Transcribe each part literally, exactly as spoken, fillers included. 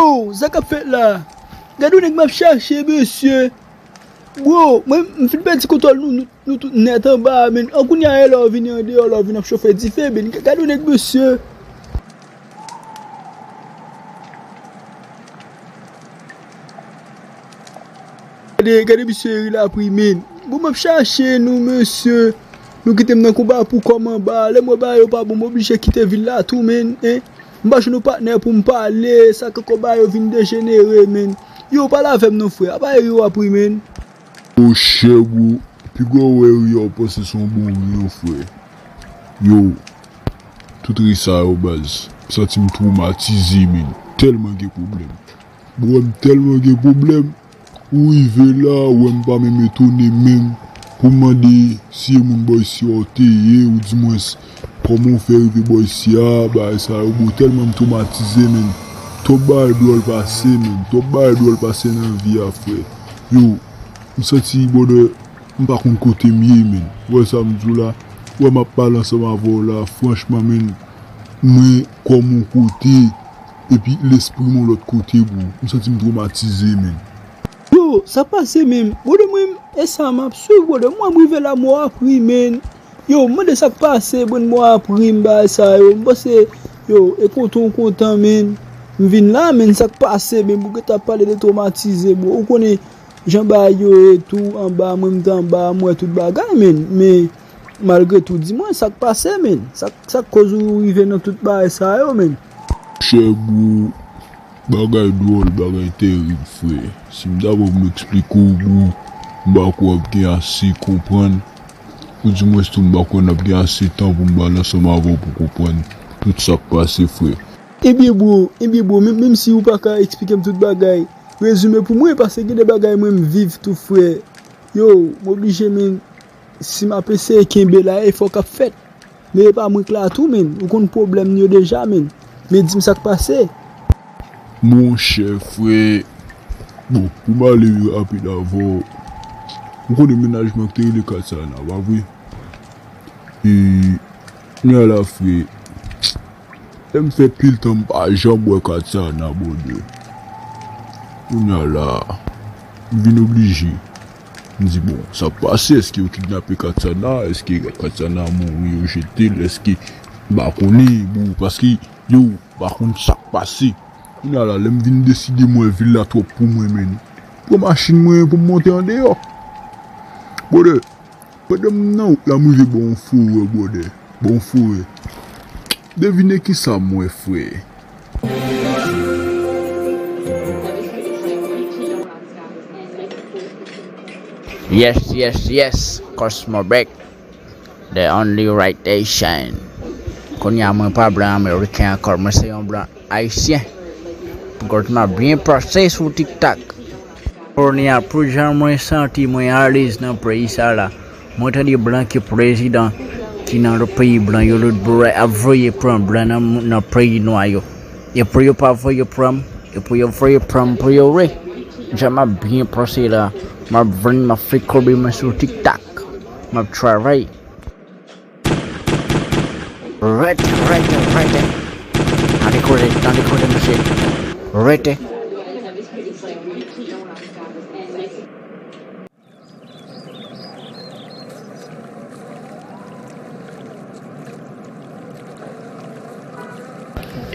Oh, sa k ap fèt la? Gade yon nèg m ap chache, mesye. Bro, mwen, m fin pèdi kontwòl nou, nou, nou tout nèt anba a, menn. An kounye a, e lè w vini andeyò, lè w vin ap chofe dife, menn. Gade yon nèg, mesye. Gade, gade misye ri la pri, menn. Bon, m ap chache nou, mesye. Nou kite m nan konba pou kò m anba. Lè m wè bagay yo pa bon, m oblije kite vil la tou, menn. Hein? M pa jwenn yon patnè pou m pale, sa k ankò ba yo vin dejenere, menn. Yo, pale avè m non, frè. Apa eri w ap ri, menn? Monchè, bro, piga w wè ri a, w panse se yon bon ri, non, frè. Yo, tout ri sa yo, baz. M santi m twomatize, menn. Tèlman gen pwoblèm. Bro, m tèlman gen pwoblèm. Ou rive la, ou wè m pa menm etone menm pou m mande si e moun bò isi a w te ye, oudimwens kòman w fè rive bò isi a, bagay sa yo, bro, tèlman m twomatize, menn. Twòp bagay dwòl pase, menn. Twòp bagay dwòl pase nan vi a, frè. Yo, m santi, brother, m pa konn kote m ye, menn. Ou wè sa m di w la? Ou wè m ap pale ansanm avè w la, franchman, menn, mwen kò m yon kote, epi lespri m yon lòt kote, bro. M santi m twomatize, menn. Yo, sa k pase menm? Brother, mwen, e sa m ap swiv, brother. Mwen, m rive la, mò ap ri, menn. Yo, m mande sa k pase, mwen, mò ap ri, m bagay sa yo. M panse, yo, e kontan w kontan, menn. M vin la, menn, sa k pase, menn, pou w gentan ap pale de twomatize, bro. Ou konnen jan bagay yo ye tou, anba, mwen, m te anba, m wè tout bagay, menn. Men, malgre tou, di mwen, sa k pase, menn? Sa, sa k koz ou rive nan tout bagay sa yo, menn? Monchè, bro, bagay dwòl, bagay terib, frè. Si m ta pran pou m eksplike w, bro, m pa kwè w ap gen ase konprann. Oudimwens tou, m pa kwè n ap gen ase tan pou m pale ansanm avè w pou w konprann tout sa k pase, frè. Ebyen, bro, ebyen, bro, menm, menm si ou pa ka eksplike m tout bagay, rezime pou mwen, paske gen de bagay mwen m viv tou, frè. Yo, m oblije, menn, si m ap eseye kenbe la, efò k ap fèt. Men e pa mwen k la tou, menn. Ou konn pwoblèm nou yo deja, menn. Men di m sa k pase. Monchè, frè. Bon, pou m ale rapid avè w, ou konnen mennaj mwen ki te rele Katsana, pa vre? E, kounye a la, frè, lè m fè pil tan m pa janm wè Katsana, brother. Kounye a la, m vin oblije. M di, bon, sa k pase? Èske yo kidnape Katsana? Èske Katsana mouri, yo jete l? Èske, m pa konnen, bro, paske, yo, m pa konn sa k pase. Kounye a la, lè m vin deside m wè vil la twòp pou mwen, menn, pran machin mwen pou m monte andeyò. Brother, pandan m nan wout la, m rive bò yon forè, brother. Bò yon forè. Devine kisa m wè, frè. Yes, yes, yes. Cosmo Break. The only right Haitian. Kounye a mwen pa blan ameriken ankò, mwen se yon blan ayisyen. Pou kont m ap byen pase sou TikTok. Kounye a pou jan mwen santi mwen alèz nan peyi sa la. Mwen tande blan ki prezidan ki nan peyi blan yo lòt bò a ap voye pran blan nan, nan peyi nwa yo. E pou yo pa voye pran m, e pou yo voye pran m pou yo vre. Jan m ap byen pase la, m ap vin, m ap fè kob mwen sou TikTok. M ap travay. Rete, rete, rete. Tande koze, tande koze, mesye. Rete.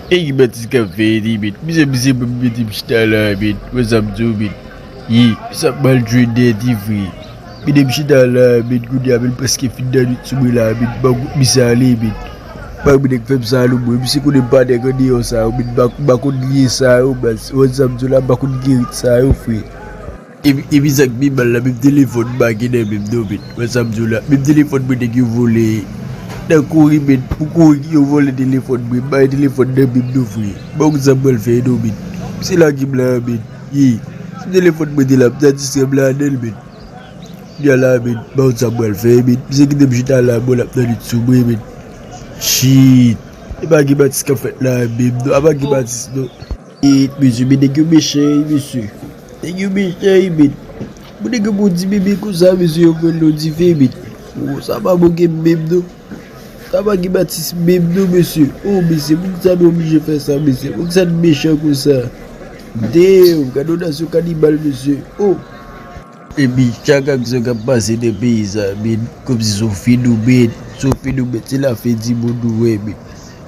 E ki bètiz k ap fèt, ebit. Misye, misye, mete m chita la, ebit. Wè sa m di w, ebit. Ye, sa m mal jwe nèt, evre. Mete m chita la, ebit, kounye a, men l prèske fin nan nwit sou mwen la, ebit. Ban kout misye ale, ebit. Ban mwen nèg fè m sa, non, mwen. Misye konnen m pa nèg andeyò sa yo, ebit. M pa, m pa konn lye sa yo, baz. Wè sa m di w la, m pa konn gerit sa yo, frè. Epi, epi sa k pi mal la, menm telefòn m pa gen nan men m non, men. Wè sa m di w la, menm telefòn mwen nèg yo vole. Nan kouri, men, pou kouri yo vole telefòn mwen, m pa gen telefòn nan men m non, frè. Ban m wè sa m pral fè non, men. Misye lage m la, men. Ye. Si telefòn mwen te la, m ta distrè m ladan l, men. Kounye a la, men, ban m wè sa m pral fè, men. Misye kite m chita la, bon, l ap nan nwit sou mwen, men. Shit. E pa gen batis k ap fèt la, menm, non. A pa gen batis, non. E, mesye, men nèg yo mechan, wi, mesye. Nèg yo mechan, wi, men. Pou nèg yo pou di bebe konsa, mesye, yo pran l nan dife, men. O, sa pa bon gen menm, non. Sa pa gen batis menm, non, mesye. O, mesye, poukisa nou oblije fè sa, mesye? Poukisa n mechan konsa? Damn, gade yon nasyon kanibal, mesye. Oh! Epi chak aksyon k ap pase nan peyi sa, men, kòmsi se yon fenomèn, se yon fenomèn, se lafen di moun nou wè, men.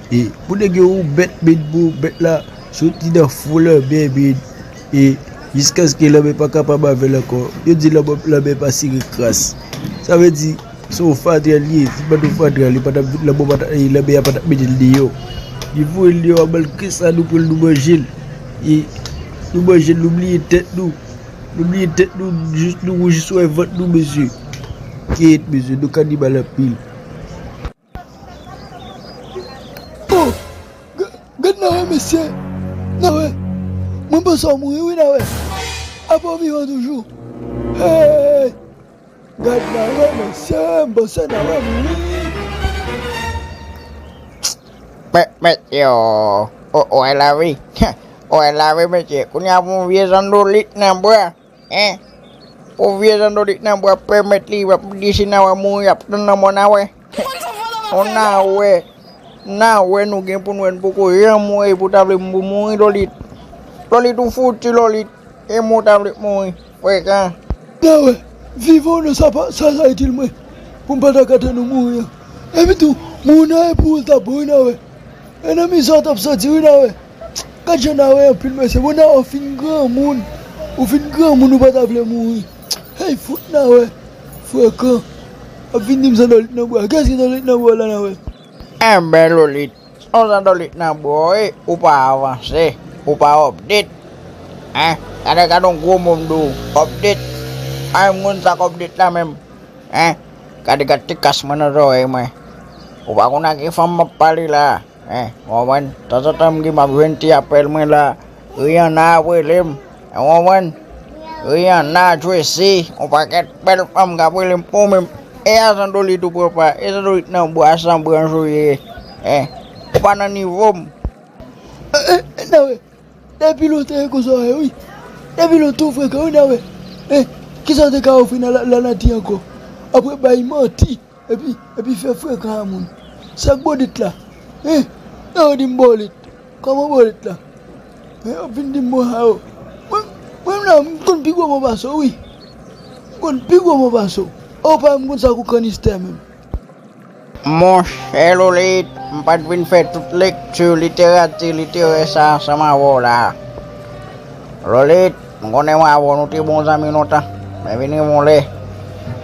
E pou nèg yo, yon bèt, men, bon, bèt la soti nan fon lanmè, men, e jiskaske lanmè pa kapab avè l ankò. Yo di lanmè, lanmè pa sere kras. Sa vle di, se yon fatra l ye, si l pa t yon fatra, li pa t ap, lanmè pa t ap, e, lanmè a pa t ap mete l deyò. Li voye l deyò, malgre sa, nou pran l, nou manje l. E nou manje l, nou bliye tèt nou. Nou bliye tèt nou, jis, nou jis wè vant nou, mesye. Kèt, mesye, nou kanibal anpil. Oh! Ga-, gad Nawè, mesye! Nawè! Mwen panse w mouri, wi, Nawè! Apa w vivan toujou? Hey! Gad Nawè, mesye! M panse Nawè mouri! Mè, mesye, o, o, o, wè lavi. O, wè lavi, mesye. Kounye a, pou yon vye zandolit nan bwa. Hein? Pou vye zandolit nan bwa pèmèt li, w ap di si Nawè mouri, ap tann lanmò Nawè. O Nawè, Nawè nou gen pou n wè, n poko janm wè pou ta vle m pou mouri, Lolit. Lolit, ou fouti, Lolit. E mwen w ta vle mouri, frekan. Nawè, vivan ou non, sa pa, sa, sa itil mwen. Pou m pa ta ka tann ou mouri an. Epi tou, mouri nan e pou ou l ta bon, wi, Nawè. E nan mizè w t ap soti, wi, Nawè. Gad jan Nawè anpil, mesye. Bon, Nawè, ou fin granmoun. Ou fin granmoun, ou pa ta vle mouri. Hey, fout Nawè. Frekan. Ap vin di m zandolit nan bwa. Kiyès ki zandolit nan bwa la, Nawè? Enben, Lolit, se yon zandolit nan bwa w ye, ou pa avanse, ou pa update. Hein? Gade, gade yon gwo mo m di w, update. Ay, m konn sa k update la menm. Hein? Gade, gade ti kas mwen nan zòrèy mwen. Ou pa konn a ki fanm m ap pale la. Hein? Ou konprann? Tanzantan m gen, m ap jwenn ti apèl mwen la. Rihanna ap rele m. Ou konprann? Rihanna, Tracy, yon pakèt bèl fanm k ap rele m pou ou menm. E a zandolit ou pran pa, e zandolit nan bwa san branch ou ye. Hein? Ou pa nan nivo m. Eh, eh, eh, Nawè, depi lontan e konsa w ye, wi. Depi lontan ou frekan, wi, Nawè. Eh, kisa w te ka ofri nan la, lanati ankò? Apre bay manti, epi, epi fè frekan a moun. Sa k bolit la? Eh, Nawè, di m bolit. Kòman bolit la? Eh, w ap vin di m mo sa yo. Mwen, mwen la, m konn pi gwo mo pase w, wi. M konn pi gwo mo pase w. Ou pa, m konn sa kou kanistè menm. Monchè Lolit, m pa t vin fè tout lekti literati literè sa ansanm avè w la. Lolit, m konnen mwen avè w nou te bon zanmi lontan, men vin rive yon lè,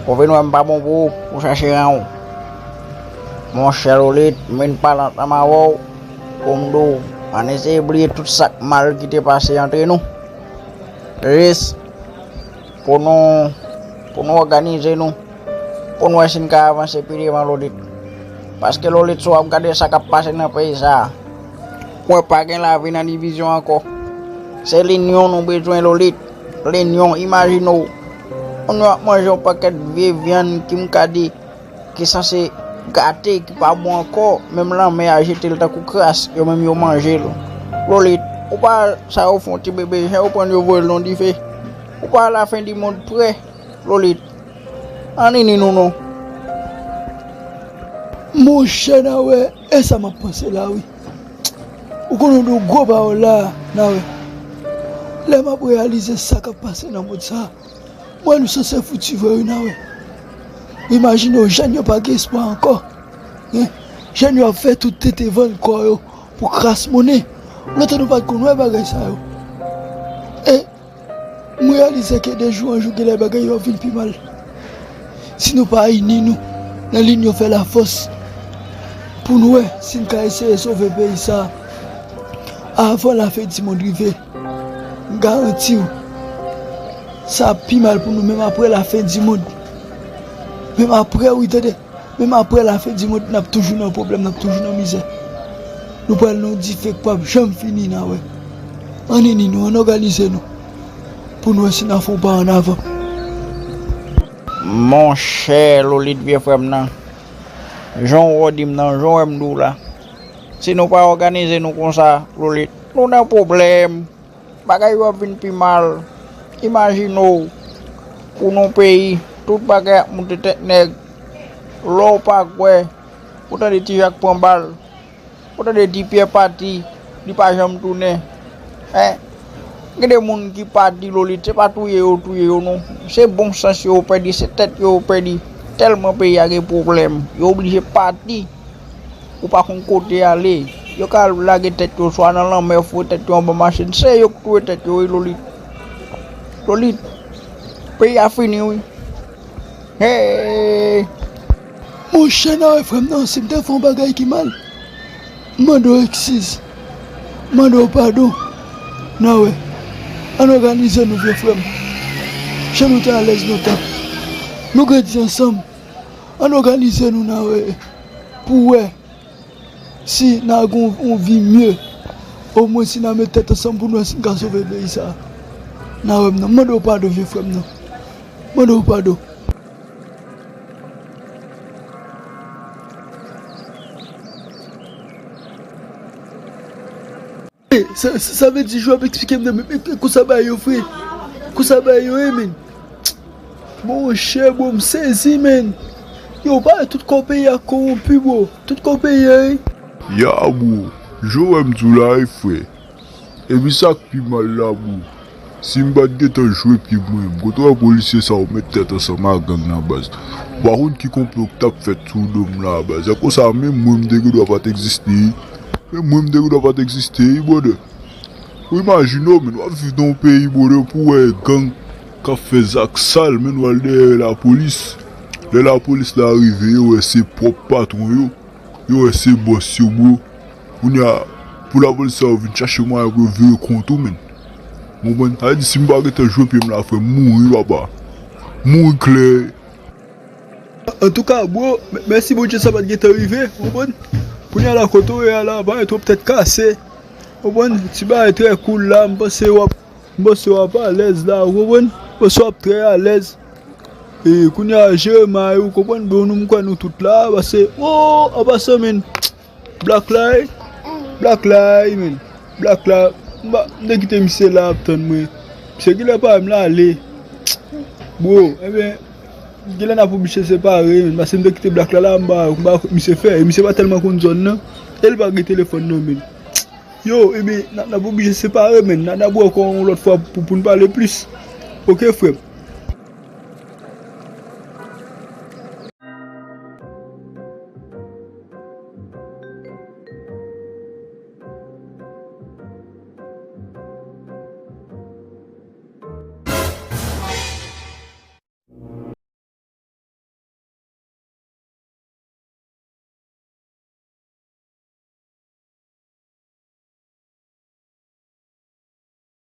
pou w vin wè m pa bon pou ou, pou w chache ran w. Monchè Lolit, m vin pale ansanm avè w, pou m di w, ann eseye bliye tout sa k mal ki te pase antre nou. Jis pou nou, pou nou òganize nou, pou n wè si n ka avanse pi devan Lolit. Paske Lolit, si w ap gade sa k ap pase nan peyi sa a, w wè pa gen lavi nan divizyon ankò. Se linyon nou bezwen, Lolit. Linyon, imajine w. Moun yo ap manje yon pakèt vye vyann ki m ka di ki sanse gate, ki pa bon ankò, menm lanmè a jete l tankou kras, yo menm yo manje l. Lolit, ou pa wè sa yo fè yon ti bebe, jan yo pran l yo voye l nan dife. Ou pa wè lafen di mond prè, Lolit. Ann ini nou non. Monchè Nawè, e sa m ap panse la, wi. Ou konnen w di gwo pawòl la, Nawè. Lè m ap reyalize sa k ap pase nan mond sa a, mwen, nou sanse fouti vre, wi, Nawè. Imajine w, jèn yo pa gen espwa ankò. Hein? Jèn yo ap fè tout tete vann kò yo pou kras monnen. Lontan nou pa t konn wè bagay sa yo. E m reyalize ke de jou an jou, genlè bagay yo ap vin pi mal. Si nou pa ini nou nan linyon fè lafòs, pou nou wè si n ka eseye sove peyi sa a avan lafen di mond rive, m garanti w, sa ap pi mal pou nou, menm apre lafen di mond. Menm apre, wi, tande. Menm apre lafen di mond, n ap toujou nan pwoblèm, n ap toujou nan mizè. Nou pral nan yon dife k p ap janm fini, Nawè. Ann ini nou, ann òganize nou, pou n wè si n a fè yon pa ann avan. Monchè Lolit, vye frè m nan, jan w di m nan, jan w wè m di w la, si nou pa òganize nou konsa, Lolit, nou nan pwoblèm. Bagay yo ap vin pi mal. Imajine w, ou nan yon peyi, tout bagay ap moute tèt nèg. Lè w pa kwè, ou tande Ti Jak pran bal, ou tande Ti Pyè pati, li pa janm tounen. Hein? Gen de moun ki pati Lolit, se pa touye yo touye yo non. Se bon sans yo pèdi, se tèt yo pèdi. Tèlman peyi a gen pwoblèm, yo oblije pati. Ou pa konn kote y ale. Yo ka lage tèt yo swa nan lanmè, foure tèt yo anba machin. Se yo k touye tèt yo, wi, Lolit. Lolit, peyi a fini, wi. Hey! Monchè, Nawè, frè m nan, si m te fè yon bagay ki mal, m mande w eskiz. M mande w padon. Nawè, ann òganize nou, vye frè m. Jan nou te alèz lontan. Nou grandi ansanm. Ann òganize nou, Nawè, pou wè si n a gen yon, yon vi mye. Omwen si n a met tèt ansanm pou n wè si n ka sove peyi sa a. Nawè m nan, m mande w padon, vye frè m nan. M mande w padon. Sa, sa, sa vle di, Job, eksplike m non, men, men, men, konsa bagay yo, frè. Konsa bagay yo ye, men. Monchè, bro, m sezi, men. Yo, pa tout kò peyi a kowonpi, bro. Tout kò peyi a, wi. Ya, bro. Job, m di w la, wi, frè. Epi sa k pi mal la, bro. Si m pa t gentan jwe pye mwen, m konn wè polisye sa yo met tèt ansanm ak gang nan baz. Ou pa konn ki konplo k t ap fèt sou do m la baz. E konsa menm mwen m te gendwa pa t egziste. Menm mwen m te gendwa pa t egziste, wi, brother. Ou imajine w, men w ap viv nan yon peyi, brother, pou w wè gang k ap fè zak sal, men w al dèyè lapolis. Lè lapolis la rive, yo wè se pwòp patwon yo. Yo wè se bòs yo, bro. Kounye a, pou lapolis sa yo vin chache mwayen pou yo vire kont ou, men. Ou konprann? Sa vle di, si m pa gentan jwe pye m la, frè, m mouri, papa. Mouri klè. Antouka, bro, m-, mèsi Bondye sa pa t gentan rive, ou konprann? Kounye a la, kote w ye a la, bagay twòp tèt kase. Ou konprann? Ti bagay trè cool la, m panse w ap M panse w ap alèz la, ou konprann? M panse w ap trè alèz. E kounye a, jere may ou, konprann? Bon, nou, m kwè nou tout la, pase, o, an pasan, men, Black Light, Black Light, men, Black Light, m pa, m te kite misye la ap tann mwen. Misye genlè pa wè m la ale. Bro, ebyen, genlè n ap oblije separe, men, pase m te kite Black Light la, m pa, m pa wè kote misye fè, e misye pa tèlman konn zòn nan, e l pa gen telefòn nan, men. Yo, ebyen, n ap, n ap oblije separe, men. N ap, n ap wè ankò yon lòt fwa pou, pou n pale plis. Oke, frè m.